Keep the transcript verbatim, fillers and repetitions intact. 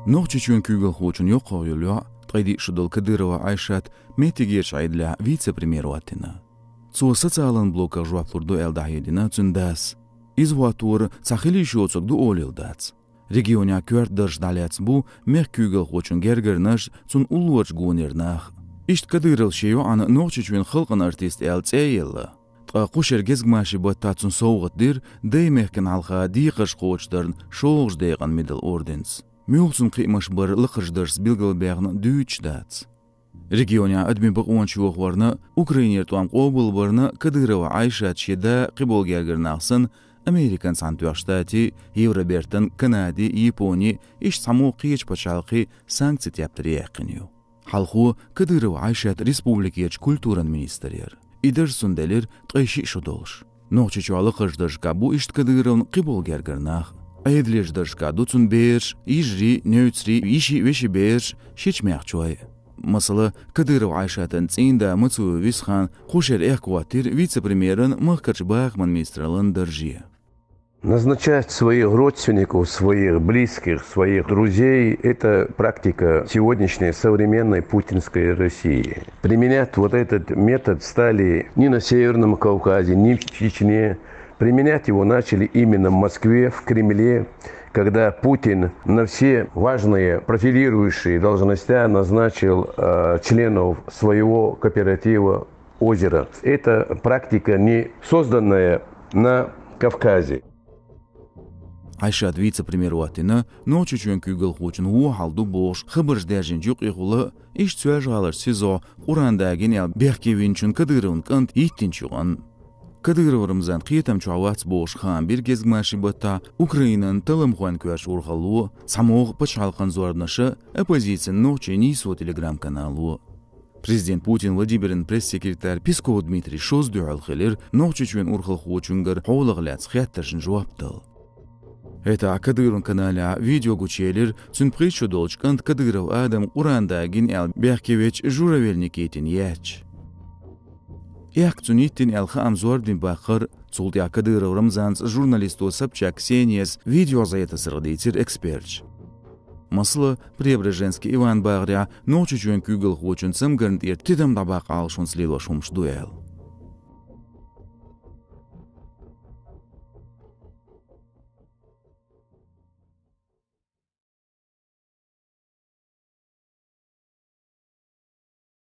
Нохчийчоьнан куьйгалхочун йоккхагӀа йолу йоӀ, ткъе диъ шо долу Кадырова Айшат, меттигерчу Ӏедалехь вице-премьер хӀоттийна. Цо социалан блоках жоп лур ду аьлла дӀахьедина цуьнан дас. Иза хӀоттор цхьа хила йиш йоцург ду олийла дац. Регионехь коьрта дарж дӀалаьцна бу мехкан куьйгалхочун гергарнаш, цунна уллорачу гонера нах. Иштта Кадыров шен йоӀана Нохчийчоьнан халкъан артист аьлла цӀе а елла, ткъа кху шеран гезгмашин баттахь цунна совгӀат дира даймехкан хьалха декхарш кхочушдарна шолгӀачу декъан медаль орденца. Муьлха цуьнан кхиамаш бара лакхарчу даржца билгалбаьхна дуьйцуш дац. Регионехь адамийн бакъонаш йохорна, Украинера тӀом къобалбарна Кадырова Айшат шен да, кхиболу гергара нах санна, Американ Цхьаьнатоьхначу Штатийн, Евробертан, Канадин, Японин, иштта цхьамогӀа кхечу пачхьалкхийн санкцийн тептар яьккхина ю. Хьалхо Кадырова Айшат республикерчу культуран министр яра. И дарж цунна делира ткъе шиъ шо долуш. Нохчийчохь лакхарчу даржехь бу иштта Кадыровн кхиболу гергара нах. Ӏедалерчу даржехь ду цуьнан бераш, йижарий, невцарий, йиший, вешин бераш, шичмехчой. Масала, Кадырова Айшатан цӀийнда Мацуев Висхан кху шеран аьхка хӀоттийра вице-премьеран, махкарчу бахаман министраллан дарже. Назначать своих родственников, своих близких, своих друзей — это практика сегодняшней современной путинской России. Применять вот этот метод стали не на Северном Кавказе, не в Чечне. Применять его начали именно в Москве, в Кремле, когда Путин на все важные профилирующие должности назначил э, членов своего кооператива «Озеро». Это практика, не созданная на Кавказе. Айшат вице-премьер хӀоттийна, Нохчийчоьнан куьйгалхочун вон хьал ду бохуш хабарш даьржинчу юкъехула, иштта Соьлжа-ГӀаларчу СИЗО Къуръан дагийна аьлла бехке винчун Кадыровн кӀант йиттинчу юкъанна. Кадыров Рамзан кхетам чохь вац бохуш хаам бира гезгмашин баттахь Украинан талламхойн коьртачу урхалло, цхьамогӀа пачхьалкхан зорбанаша, оппозицин нохчийн «Нийсо» телеграм-канало. Президент Путин Владимиран пресс-секретарь Песков Дмитрий шозза дуьхьал хилира Нохчийчоьнан урхалхочуьнгара хьолах лаьцна хеттаршна жоп дала. ХӀетахь Кадыровн каналехь видео гучуелира цуьнан пхийтта шо долчу кӀанта Кадыров Адама Къуръан дагийна аьлла бехке вечу Журавель Никитина етташ. Аьхка цунна йиттина аьлла хаам зорбане баккхара, цул тӀаьхьа Кадыров Рамзанца журналисто Собчак Ксенияс видеогӀазкхетарх дийцира эксперташа. Масала, Преображенский Иван бахарехь, Нохчийчоьнан куьйгалхочун цамгарна тӀера тидам дӀабаккха Ӏалашонца лелош хӀумаш ду аьлла.